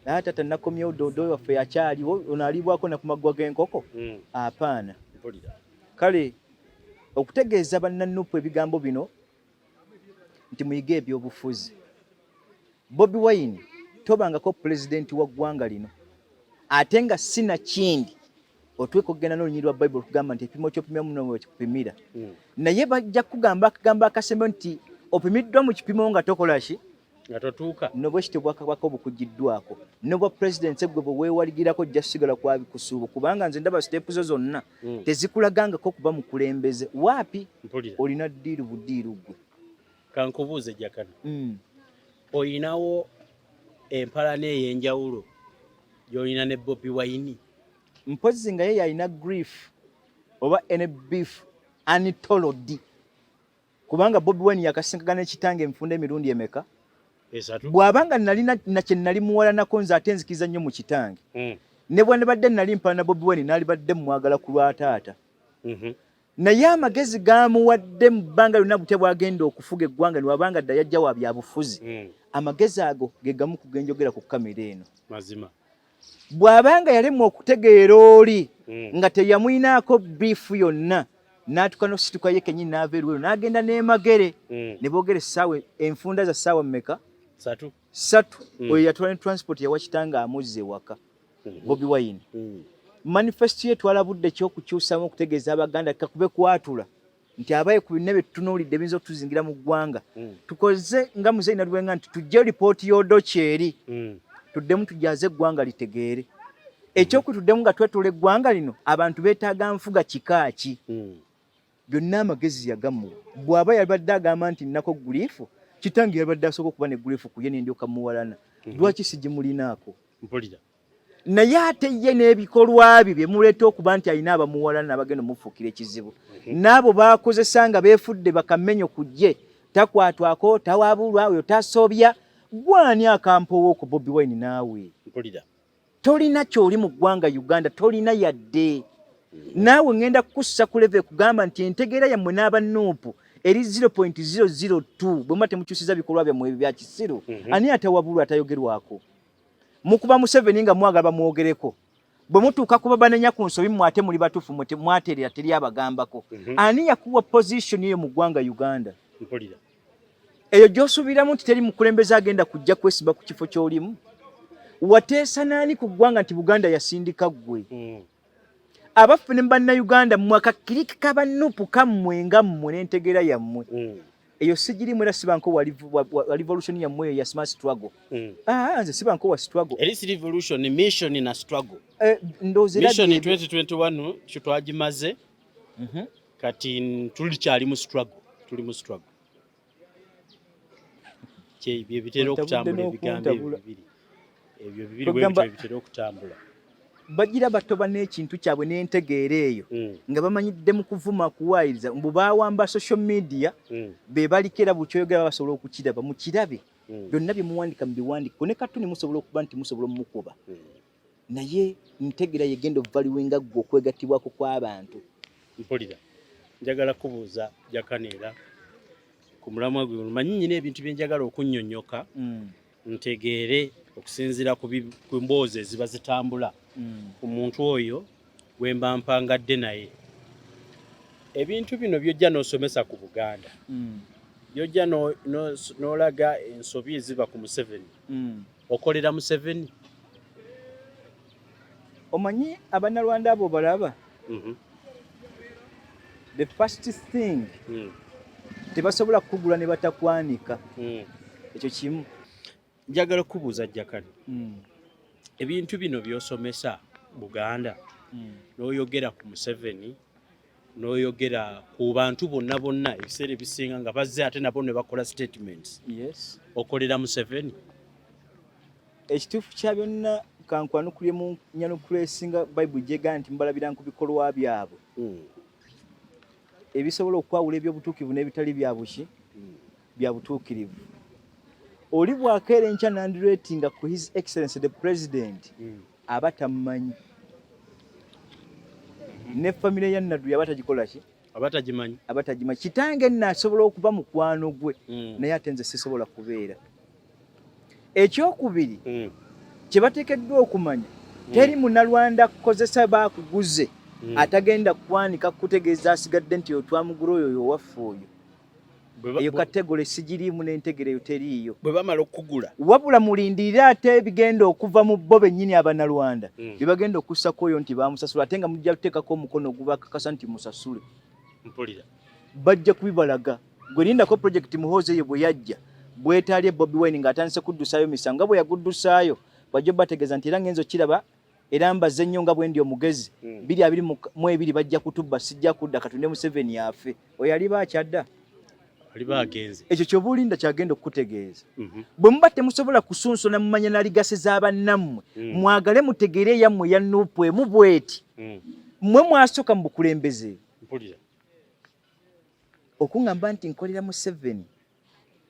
Naye taata nakomyewo doodo waffe akyaliwo, ono aliibwako na ku maggwa g'enkoko? Apaana. Kale okutegeeza bannanupu ebigambo bino nti muyige ebyobufuzi. Bobi Wine tobangako pulezidenti wa ggwanga lino, ate nga si na kindi otuuka okugenda n'olunyiriri lwa Bayibuli okugamba nti ekipimo ky'opimira muno bwe kikupimira. Naye bajja kugamba akagambo akasembayo nti opimiddwa mu kipimo nga tokola ki? Nga totuuka. Nobwekityo obwakabaka obukugiddwako n'obwa pulezidenti gwe bwe weewaligirako ojja kusigala kwa bikusuubo, kubanga nze ndaba siteepu zo zonna tezikulagangako kuba mukulembeze. Waapi olina ddiiru budiiru ggwe. Kankubuuze Jakana. Oyinawo empalana ey'enjawulo gy'olina ne Bobi Wine? Mpozzi nga ye yalina grief oba any beef untold, kubanga Bobi Wine yakasinkagana ekitange enfunda emirundi emeka? 3. Bw'aba nga nalina nakye nali muwalanako, nze ate nzikiriza nnyo mu kitange. Ne bwe nabadde nali mpalana Bobi Wine, naalibadde mmwagala ku lwa taata. Naye amagezi gamuwadde mu bbanga lyonna butya bw'agenda okufuga eggwanga, ne wabanga dda yajja wa byabufuzi. Amagezi ago ge gamu ku genjogera ku kamera eno. Mazima. Bw'abanga yalemwa okutegeera oli nga teyamuyinaako biifu yonna, n'atuuka n'okusituka ye kennyini n'ava eruweero n'agenda n'emagere ne boogera essaawa enfunda za ssaawa mmeka? Satu. Satu. Oyo yatwala ne transport yawa kitange amuzza ewaka. Bobi Wine. Manifesto ye twalabudde ky'okukyusamu okutegeeza Abaganda kakube kwatula nti abaye ku binne bye tutunuulidde ebiyinza okutuzingira mu ggwanga. Tukoze nga Muzeeyi Nalwenga nti tujje lipooti y'Odoki eri. Tuddemu tujaze eggwanga litegeere. Ekyoku tuddemu nga twetoola eggwanga lino abantu beetaaga nfuga kika ki? Byonna amagezi yagamuwa. Bw'aba yabadde agamba nti nnako guliifu, kitange yabadde asooka okuba ne guliifu ku ye ne ndyoka muwalana. Lwaki sigimulinaako? Mpulira. Naye ate ye n'ebikolwa bye bye muleeta okuba nti alina abamuwalana abagenda omufuukira ekizibu. N'abo baakozesa nga beefudde bakamenyo ku ye, takwatwako, tawabulwa, oyo tasobya. Ggwe ani akampoowa okwo Bobi Wine naawe? Mpulira. Tolina ky'oli mu ggwanga Uganda, tolina yadde. Naawe ŋŋenda kukussa ku level ekugamba nti entegeera yammwe n'aba Nuupu eri 0.002 bwe muba temukyusiza bikolwa byammwe ebyo bya kisiru. Ani atawabulwa atayogerwako? Mukuba Museveni nga mwagala bamwogereko. Bwe mutuuka kuba banenya ku nsobi mmwe ate muli batuufu mmwe mwateerera teri abagambako. Ani yakuwa position eyo mu ggwanga Uganda? Mpulira. Eyo gy'osuubiramu nti teri mukulembeze agenda kujja kwesimba ku kifo ky'olimu? Wateesa n'ani ku ggwanga nti Buganda yasindika ggwe? Abaffe ne bannayuganda mmwe akakiriki ka bannupu kammwe nga mmwe n'entegeera yammwe. Eyo sigirimu era sibanko wa revolution yammwe eyo ya smart struggle. Nze sibanko wa struggle. Eri si revolution, mission na struggle. Ndowooza era Mission 2021 kyo twagimaze. Kati tulikyali mu struggle, tuli mu struggle. Kye bye bitera Ontabudde okutambula ebigambo ebyo n'okuntabula. bibiri. Ebyo bibiri bwe Kwegamba bityo bitera okutambula. Bagira batoba n'ekintu kyabwe n'entegeera eyo nga bamanyidde mu kuvuma kuwaayiriza mbu baawamba social media be baliko era buli kyoyogera basobola okukiraba mukirabe. Byonna bye muwandika mubiwandiike ne katuni musobola okuba nti musobola omukuba. Naye ntegeera yegenda ovaluwinga ggwe okwegattibwako kw'abantu. Mpulira. Njagala kubuuza Jakana era ku mulamwa gwe manyi nnyina ebintu bye njagala okunnyonnyoka ntegeere okusinziira ku mboozi eziba zitambula ku muntu oyo gwe mba mpangadde naye. Ebintu bino by'ojja n'osomesa ku Buganda, by'ojja n'olaga ensobi eziba ku Museveni, okolera Museveni? Omanyi Abannalwanda abo balaba? The first thing tebasobola kukugula ne batakwanika. Ekyo kimu. Njagala kubuuza Jakana. Ebintu bino by'osomesa Buganda, n'oyogera ku Museveni, n'oyogera ku bantu bonna bonna ebiseera ebisinga nga bazze ate nabo ne bakola statements. Okolera Museveni? Ekituufu kya byonna kankwanukulye mu nyanukula esinga Bayibuli gy'egamba nti mubalabira ku bikolwa byabwe. Ebisobola okwawula eby'obutuukirivu n'ebitali bya buki? Bya butuukirivu. Oli bw'akeera enkya n'andireetinga ku His Excellency the President, aba tamumanyi. Ne famire ya Nadduli aba tagikola ki? Aba tagimanyi. Aba tagimanyi. Kitange nno asobola okuba mukwano gwe, naye ate nze sisobola kubeera. Ekyokubiri kye bateekeddwa okumanya, teri Munnalwanda kukozesa baakuguze atagenda kukwanika kukutegeeza asigadde nti oyo twamugula oyo oyo owaffe oyo. Eyo kategole sigiriimu n'entegere eyo teriiyo. Bwe bamala okukugula. Wabula mulindirire ate ebigenda okuva mu bo bennyini Abannalwanda bye bagenda okussako oyo nti baamusasula ate nga mujja kuteekako omukono ogubakakasa nti musasule. Mpulira. Bajja kubibalaga. Gwe lindako project Muhoozi eyo bwe yajja bwetaalye Bobi Wine ng'atandise kuddusaayo misango nga bwe yaguddusaayo bajja bategeeza nti era ngenze okiraba era mbaze nnyo nga bwe ndi omugezi 2022 bajja kutubba sijja kudda katunde Museveni afe. Oyo aliba akyadda? Aliba agenze. Ekyo ky'oba olinda kyagenda okukutegeeza. Bwe muba temusobola kusunsuna mumanya na ligase za bannammwe, mwagale mutegeere eyammwe eya Nuupu emu bw'eti. Mmwe mwasooka mu bukulembeze. Mpulira. Okuŋŋamba nti nkolera Museveni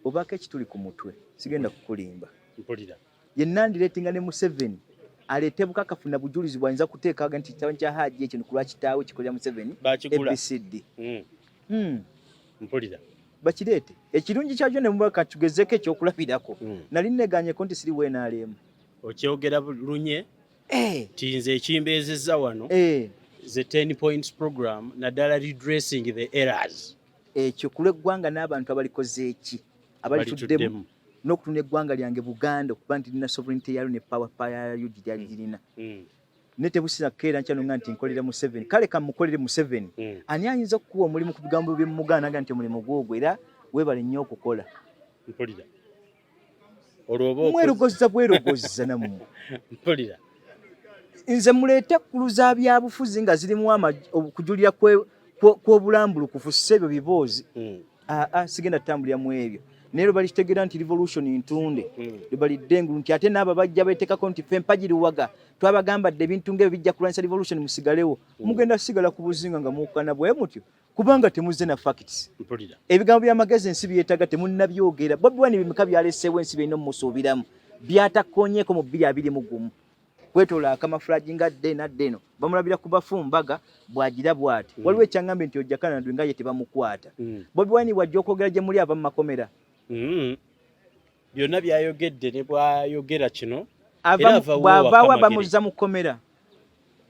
obaako ekituli ku mutwe, sigenda kukulimba. Mpulira. Yenna ndireetinga ne Museveni aleete bukakafu na bujulizi bw'ayinza kuteeka nti kitabo kya Hajji ekyo ku lwa kitaawe kikolera Museveni Baakigula. ABCD. Mpulira. Bakireete. Ekirungi kyakyo ne mubaka tugezeko ekyokulabirako. Nali neganyeko nti siri WNRM. Okyogera lunye ti nze ekimbeezezza wano the 10 points program, naddala redressing the errors. Ekyo ku lw'eggwanga n'abantu abalikoze eki abalituddemu n'okutunda eggwanga lyange Buganda okuba nti lina sovereignty yalyo ne power yalyo gye lyali lirina. Ne tebusira keera nkyano nga nti nkolera Museveni, kale kamukolere Museveni. Ani ayinza okukuwa omulimu ku bigambo byemugaana nga nti omulimu gwogwo era weebale nnyo okukola? Mpulira olwo oba mwerogozza bwerogozza nammwe. Mpulira. Nze muleete ekkulu za byabufuzi nga zirimu okujulira kw'obulambulukufu, si ebyo biboozi. Aa, sigenda tutambulira mu ebyo, naye lwe balikitegeera nti revolution ntunde, lwe balidde engulu nti ate n'abo bajja beetekako nti ffe mpagiriwaga twabagamba dde ebintu ng'ebyo bijja kulwanyisa revolution, musigalewo. Mugenda sigala ku buzinga nga muwukana bwe mutyo kubanga temuzze na facts. Mpulira. Ebigambo by'amagezi ensi byetaaga temunnabyogera. Bobi Wine bimeka byaleseewo ensi byerina omumusuubiramu byatakonyeeko mu 2021 kwetoola akamafulagi nga dde nadde eno bamulabira ku bafu mbaga bw'agira bw'ati. Waliwo ekyaŋŋambye nti ojja Kanadwi nga ye tebamukwata. Bobi Wine bw'ajja okwogera gye muli ava mu makomera. Byonna byayogedde ne bwayogera kino bw'avaawo bamuzza mu kkomera.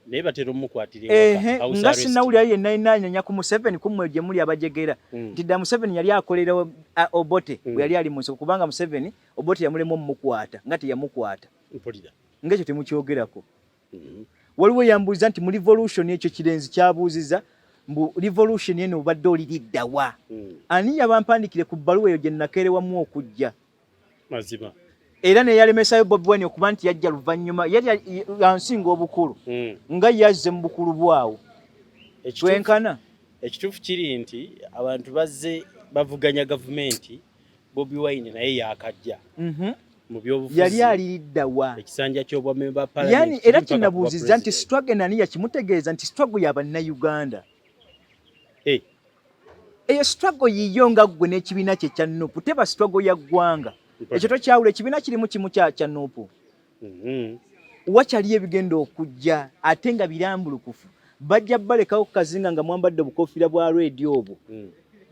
Naye batera omukwatira ewaka, house nga arrest. Sinawulira yenna yenna anyanya ku Museveni kummwe gye muli abajegera nti dda Museveni yali akolera Obote bwe yali ali mu nsiko, kubanga Museveni Obote yamulema omumukwata nga teyamukwata. Mpulira. Ng'ekyo temukyogerako. Waliwo yambuuza nti mu revolution, ekyo kirenzi kyabuuziza mbu revolution eno obadde oliriddawa? Ani yabampandikire ku bbaluwa eyo gye nakeerewamu okujja? Mazima. Era neyalemesayo Bobi Wine okuba nti yajja luvannyuma yali yansinga obukulu nga yazze mu bukulu bwawo twenkana. Ekituufu kiri nti abantu bazze bavuganya gavumenti, Bobi Wine naye yakajja mu byobufuzi. Yali aliriddawa? Ekisanja ky'obwa member Yani parliament era kiri mpaka kuba kinabuuziza nti president. Struggle nani yakimutegeeza nti struggle y'abannayuganda? Eyo struggle yiyo nga ggwe n'ekibiina kye kya NUP, teba struggle ya ggwanga. Ekyo tokyawula, ekibiina kirimu kimu kya NUP. Wakyaliyo ebigenda okujja ate nga birambulukufu. Bajja balekawo ku kazinga nga mwambadde obukofiira bwa red obwo.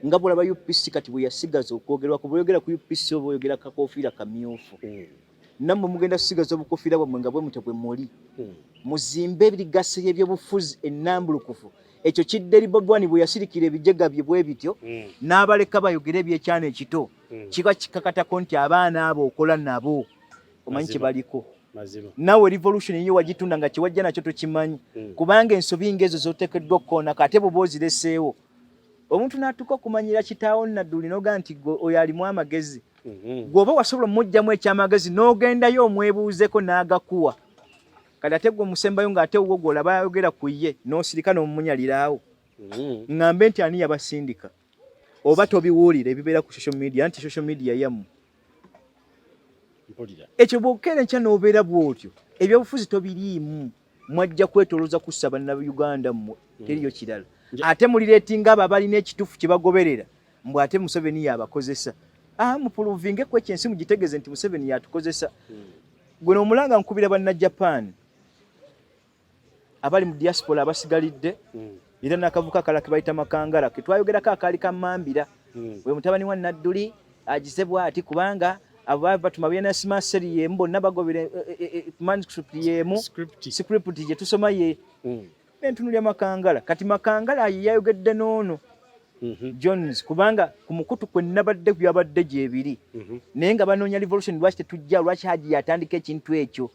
Nga bw'olaba UPC kati bwe yasigaza okwogerwako, bw'oyogera ku UPC oba oyogera kakofiira kamyufu. Nammwe mugenda kusigaza obukofiira bwammwe nga bwe mutyo bwe muli. Muzimbe ebirigasi ebyobufuzi ennambulukufu. Ekyo kidde eri Bobi Wine bwe yasirikira ebijega bye bwe bityo n'abaleka bayogere ebyekyana ekito. Kiba kikakatako nti abaana abo okola nabo omanyi kye baliko. Naawe revolution eyo wagitunda nga kyewajja nakyo tokimanyi. Kubanga ensobi ng'ezo z'oteekeddwa okukoonako ate bw'oba ozireseewo. Omuntu n'atuuka okumanyira kitaawo Nadduli n'ogaa nti gwe oyo alimu amagezi. Gwe oba wasobola omuggyamu ekyamagezi n'ogendayo omwebuuzeko n'agakuwa. Kati ate gwe omusembayo ng'ate wuwo gw'olaba ayogera ku ye n'osirika n'omumunyaliraawo. Ŋŋambe nti ani yabasindika? Oba tobiwulira ebibeera ku social media nti social media yammwe. Mpulira. Ekyo bw'okeera enkya n'obeera bw'otyo, ebyobufuzi tobiriimu, mwajja kwetolooza kussa Bannayuganda mmwe, teriyo kirala. Ate mulireetinga abo abalina ekituufu kye bagoberera mbu ate Museveni y'abakozesa. Mupuluvinge ku ekyo ensi mugitegeeze nti Museveni y'atukozesa. Gwe n'omulanga nkubira banna Japan abali mu diaspora abasigalidde era n'akavuka akalala ke bayita Makangala ke twayogerako akaali kamambira. Oyo mutabani wa Nadduli agize bw'ati kubanga abo baba batuma byenasima seri y'emu bonna bagobera manuscript y'emu script gye tusoma ye. Nentunulya Makangala, kati Makangala ye yayogedde n'ono Jones kubanga ku mukutu kwe nabadde byabadde gyebiri. Naye nga banoonya revolution, lwaki tetujja, lwaki Haji yatandika ekintu ekyo?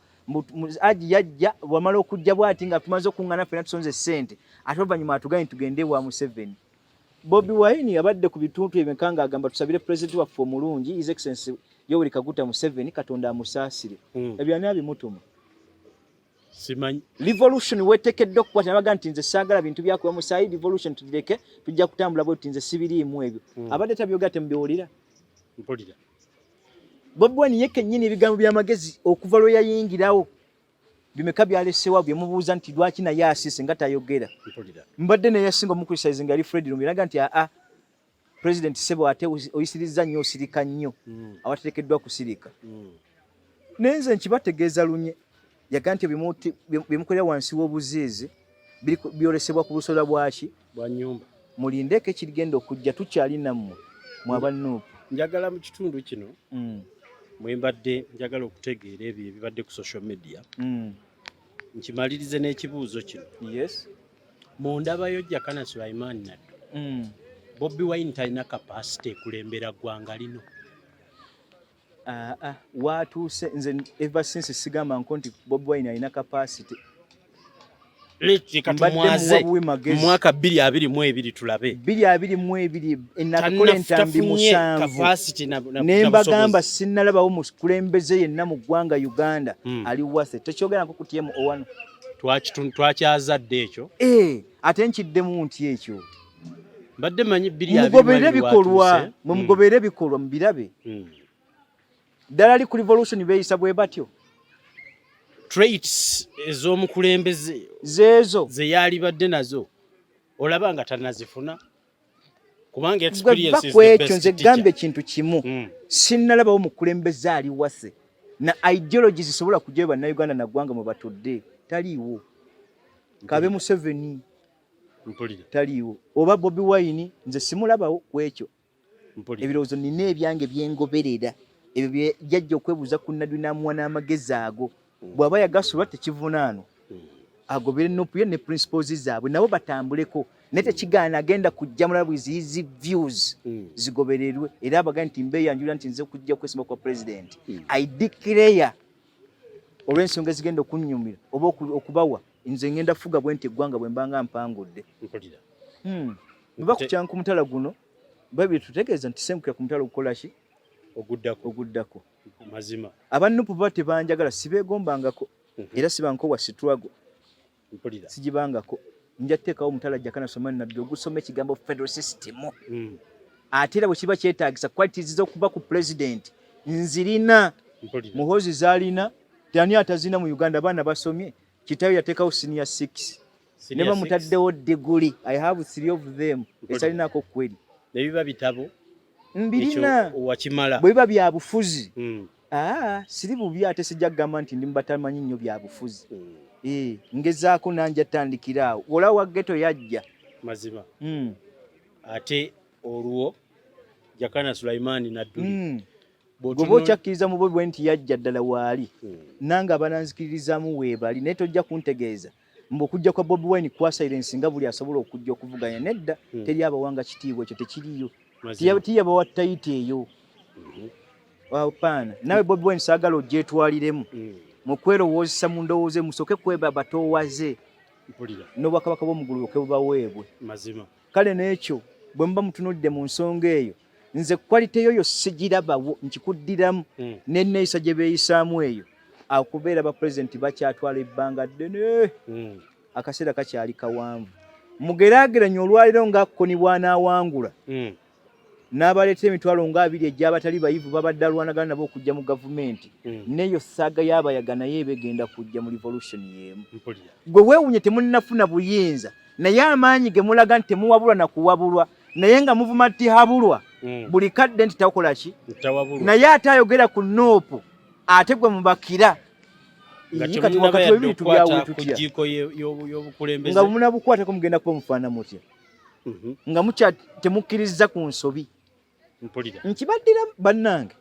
Haji yajja bwamala okujja bw'ati nga tumaze okuŋŋaana ffenna tusonze ssente, ate oluvannyuma atugambye tugende ewa Museveni. Bobi Wine abadde ku bituntu ebimeka ng'agamba tusabire pulezidenti waffe omulungi His Excellency Yoweri Kaguta Museveni, Katonda amusaasire. Ebyo ani abimutuma? Simanyi. Revolution weteekeddwa okukwata nabaga nti nze saagala bintu byakuba musaayi, revolution tugireke, tujja kutambula bwe tuti, nze sibiriimu ebyo. Abadde tabyogera temubiwulira? Mpulira. Bobi Wine ye kennyini ebigambo by'amagezi okuva lwe yayingirawo bimeka byaleseewo bye mubuuza nti lwaki naye asiise nga tayogera. Mpulira. Mbadde naye yasinga omucriticize nga yali Fred Lumbi naga nti aa president sebo ate oyisirizza nnyo osirika nnyo awateekeddwa kusirika. Naye nze nkibategeeza lunye yaga nti byemukolera wansi w'obuziizi byolesebwa ku busola bwaki bwa nnyumba. Mulindeeko ekirigenda okujja tukyali nammwe. Mwaba NUP. Njagala mu kitundu kino mwembadde njagala okutegeera ebyo ebibadde ku social media, nkimalirize n'ekibuuzo kino. Yes. Mu ndabayo, Jakana Sulaiman Naddu, Bobi Wine talina capacity ekulembera ggwanga lino? Aa, watuuse nze ever since sigamba nko nti Bobi Wine alina capacity. Leka Mbadde tumwaze muwa buwi magezi. mu mwaka 2022 tulabe. 2022 enakakola entambi Tafunye 7 capacity na ne mbagamba busobozi. sinnalabawo mukulembeze yenna mu ggwanga Uganda ali wase tekyogerako ku TMO wano. Twakyazadde ekyo. Eh, ate nkiddemu nti ekyo Mbadde manyi 2022 mugoberere bikolwa watuuse. mwe mugoberere bikolwa mubirabe. Ddala li ku revolution beeyisa bwe batyo. Traits ez'omukulembeze zeezo ze yalibadde nazo olaba nga tanazifuna, kubanga gwe experience va is the ku ekyo. best Nze teacher. gamba ekintu kimu, sinnalabawo mukulembeze ali wase na ideology zisobola kujjayo Bannayuganda naggwanga mwe batudde. Taliiwo, kabe Museveni. Mpulira. Taliiwo, oba Bobi Wine, nze simulabawo ku ekyo. Mpulira. Ebirowoozo nina ebyange byengoberera, ebyo bye jajja okwebuuza ku Nadwi n'amuwa n'amagezi ago. Bw'aba yagasulwa tekivunaanwa, agobere NUP ye ne principles zaabwe nabo batambuleko, naye tekigaana agenda kujja mulala with his views zigobererwe. Era abagaa nti mbeeyanjulira nti nze kujja kwesimba kwa president, I declare, olw'ensonga ezigenda okunnyumira oba okubawa, nze ngenda fuga bwe nti eggwanga bwe mbanga mpangudde. Mpulira. Bwe bakukyanka ku mutala guno, Bayibuli tutegeeza nti sengukira ku mutala ogukola ki? Oguddako. Oguddako. Mazima. Aba NUP baba tebanjagala, sibeegombangako, era sibanko wa struggle. Mpulira. Sigibangako. Nja kuteekawo omutala Jakana Sulaiman Nadduli ogusoma ekigambo federal system. Ate era bwe kiba kyetaagisa, qualities z'okuba ku president nzirina. Mpulira. Muhoozi zaalina, tani atazina mu Uganda? Abaana basomye, kitayo yateekawo senior six ne Senior six. bamutaddewo diguli. I have three of them esalinaako kweri. Ne biba bitabo. Mbirina. Ekyo wakimala. Bwe biba bya bufuzi, aa, siri bubi, ate sijja kugamba nti ndi mubatamanyi nnyo bya bufuzi. Eh, ngezaako nanja tandikira awo olaba wa ghetto yajja. Mazima. Ate olwo, Jakana Sulaiman Nadduli, Bw'oba okyakkiriza mu Bobi nti yajja ddala waali, nange abananzikiririzaamu weebali, naye tojja kuntegeeza mbu okujja kwa Bobi Wine kwa silence nga buli asobola okujja okuvuganya. Nedda, teri abawanga kitiibwa ekyo, tekiriyo. Tiyabawa title eyo, paana. Nawe Bobi Wine saagala ogyetwaliremu mu kwerowoozesa mu ndowooza, musooke kweba batoowaze Mpulira. n'obwakabaka bw'omugulu buke bubaweebwe. Mazima. Kale n'ekyo bwe muba mutunudde mu nsonga eyo, nze quality eyo yo sigirabawo, nkikuddiramu. N'enneeyisa gye beeyisaamu eyo, akubeera bapulezidenti bakyatwala ebbanga ddene. Akaseera kakyali kawanvu. Mugeraageranye olwaliro nga Kony bw'anaawangula n'abaleeta emitwalo nga 20 egy'abatali bayivu babadde alwanagana nabo okujja mu gavumenti, n'eyo saga y'abayaga naye eba egenda kujja mu revolution y'emu. Mpulira. Gwe weewunye temunnafuna buyinza, naye amaanyi ge mulaga nti temuwabulwa na kuwabulwa, naye nga muvuma tihabulwa buli kadde nti takola ki? Tawabulwa. Naye ate ayogera ku NUP, ate gwe mubakira. Nga Ii, kati temunnaba wakati yadde webiri okukwata tubyawule ku tutya? jjiiko y'obukulembeze. Nga munabukwatako mugenda kuba mufaana mutya, nga mukya temukkiriza ku nsobi? Mpulira. Nkibaddira bannange,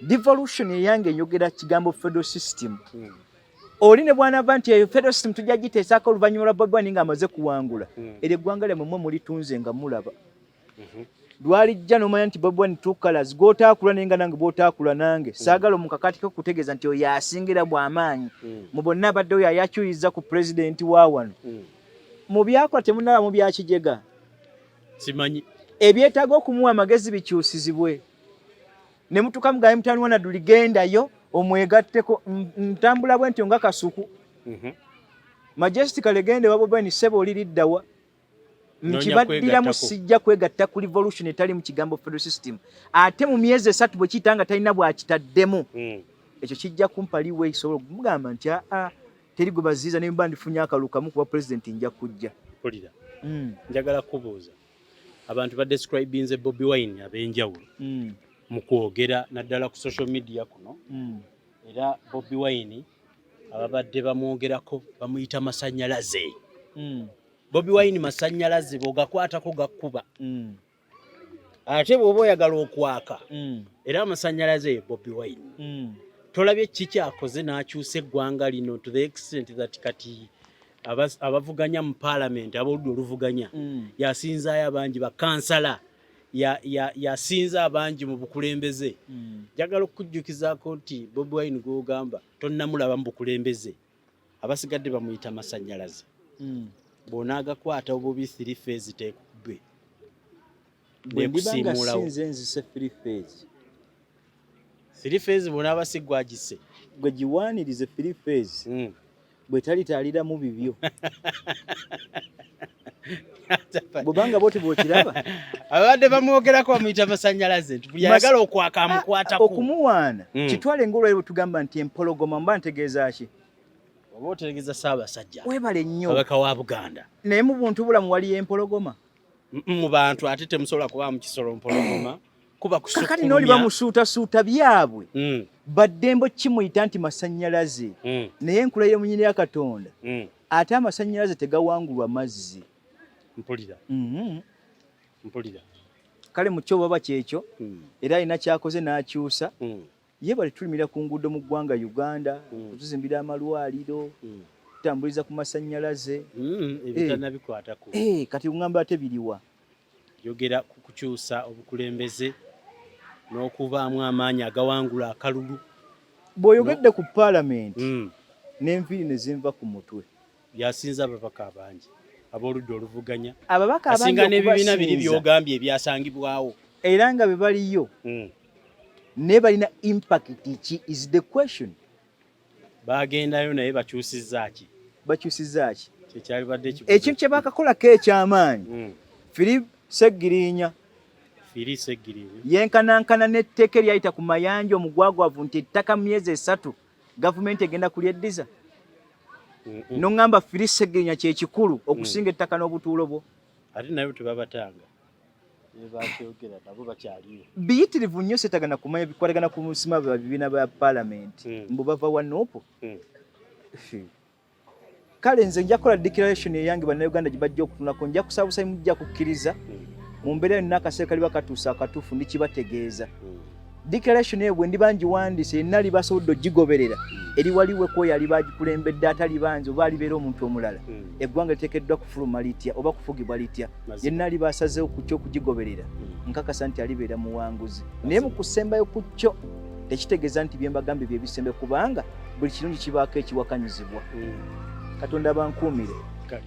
devolution eyange enjogera kigambo federal system. Oli ne bwanava nti eyo federal system tujja giteesaako oluvannyuma lwa Bobi Wine ng'amaze kuwangula, eryo eggwanga lyammwe mwe mulitunze nga mulaba. Lwalijja n'omanya nti Bobi Wine two colors gw'otaakula, naye nga nange bw'otaakula nange saagala omukakatiko kutegeeza nti oyo asingira bw'amaanyi mu bonna abadde oyo ayakyuyiza ku pulezidenti wa wano. Mu byakola temunaba mu byakijega. Simanyi. Ebyetaaga okumuwa amagezi bikyusizibwe ne mutuuka mugaye mutani wa Nadduli, gendayo omwegatteko. Ntambula bwe ntyo nga kasuku majestically gende wa Bobi Wine, ssebo oli liddawa? Noonya Nkibaddiramu, kwegattako. sijja kwegatta ku revolution etali mu kigambo federal system. Ate mu myezi 3 bwe kiyita nga talina bw'akitaddemu, ekyo kijja kumpa liwe esobola okumugamba nti aa, teri gwe baziiza, ne mba ndifunye akalulu kamu kuba pulezidenti, nja kujja. Mpulira. Njagala kubuuza, abantu badescribinze Bobi Wine ab'enjawulo mu kwogera naddala ku social media kuno, era Bobi Wine ababadde bamwogerako bamuyita masanyalaze. Bobi Wine masanyalaze, bw'ogakwatako gakkuba. Ate bw'oba oyagala okwaka, era amasannyalaze ye Bobi Wine. Tolabye kikyakoze n'akyusa eggwanga lino to the extent that kati abavuganya mu parliament, ab'oludda oluvuganya, yasinzaayo abangi, bakansala yasinza abangi mu bukulembeze. Njagala okukujjukizaako nti Bobi Wine gw'ogamba tonnamulaba mu bukulembeze, abasigadde bamuyita masannyalaze. Bw'onaagakwata obubi, three phase teekubbe. Bwe ndiba nga Nekusiimuulawo. Sinze nzise three phase. Three phase bw'onaaba si gwagise. Gwe giwaanirize three phase bwe talitaaliramu bibyo, bwebanga bwoti bw'okiraba. Abadde bamwogerako bamuyita masannyalaze nti buli ayagala okwaka amukwatako. Okumuwaana, kitwale ngaolwali bwe tugamba nti empologoma, mba ntegeeza ki? Oba otegeeza Ssaabasajja Webale nnyo. Kabaka wa Buganda. Naye mu buntu bulamu waliyo empologoma? Mu bantu ate temusobola kuba mu kisolo mpologoma kuba Kakati nooli kusukkulumya. Bamusuutasuuta byabwe, baddembe kimuyita nti masannyalaze, naye enkula y'emunyini ya Katonda, ate amasannyalaze tegawangulwa mazzi. Mpulira. Mpulira. Kale mu kyo baba kyekyo, era alina kyakoze n'akyusa. Ye bali tulimira ku nguudo mu ggwanga Uganda, kutuzimbira amalwaliro, tutambuliza ku masannyalaze. Ebitanabikwatako. Eh, kati ŋŋamba ate biriwa? Yogera ku kukyusa obukulembeze n'okubaamu amaanyi agawangula akalulu. Bw'oyogedde ku paalamenti, n'enviiri ne zinva ku mutwe. Yasinza ababaka abangi ab'oludda oluvuganya. Ababaka abangi Asinga n'ebibiina biri okubasinza. by'ogambye ebyasangibwawo. Era nga be baliyo, naye balina impact ki is the question. Bagendayo naye bakyusizza ki? Bakyusizza ki? Kyekyalibadde ekibuuzo. Ekintu kye bakakolako ekyamaanyi, Philip Segirinya. Firi Segirinya. Yenkanankana n'etteeka eryayita ku Mayanja omugwagwavu nti ettaka mu myezi 3 gavumenti egenda kulyeddiza. Noŋŋamba Firi Segirinya kyekikulu okusinga ettaka n'obutuulo bwo. Ate nayo tebabatanga, nebakyogera nabo bakyaliyo. Biyitirivu nnyo, seetagana kumanya bikwatagana ku busima bwa bibiina bya paalamenti, mbu bava wa NUP. Kale nze nja kukola declaration eyange, Bannayuganda gye bajja okutunako. Nja kusaba busayi, mujja kukkiriza mu mbeera yonna akaseera kaliba katuuse akatuufu ndikibategeeza. Declaration eyo bwe ndiba ngiwandiise, yenna aliba asobodde ogigoberera, eri waliweko oyo aliba agikulembedde, ataliba nze oba alibeera omuntu omulala, eggwanga liteekeddwa kufuluma litya oba kufugibwa litya? Yenna aliba asazeewo ku kyo okugigoberera, nkakasa nti alibeera muwanguzi. Naye mu kusembayo ku kyo, tekitegeeza nti bye mbagambye bye bisembe, kubanga buli kirungi kibaako ekiwakanyizibwa. Katonda bankuumire. Kale.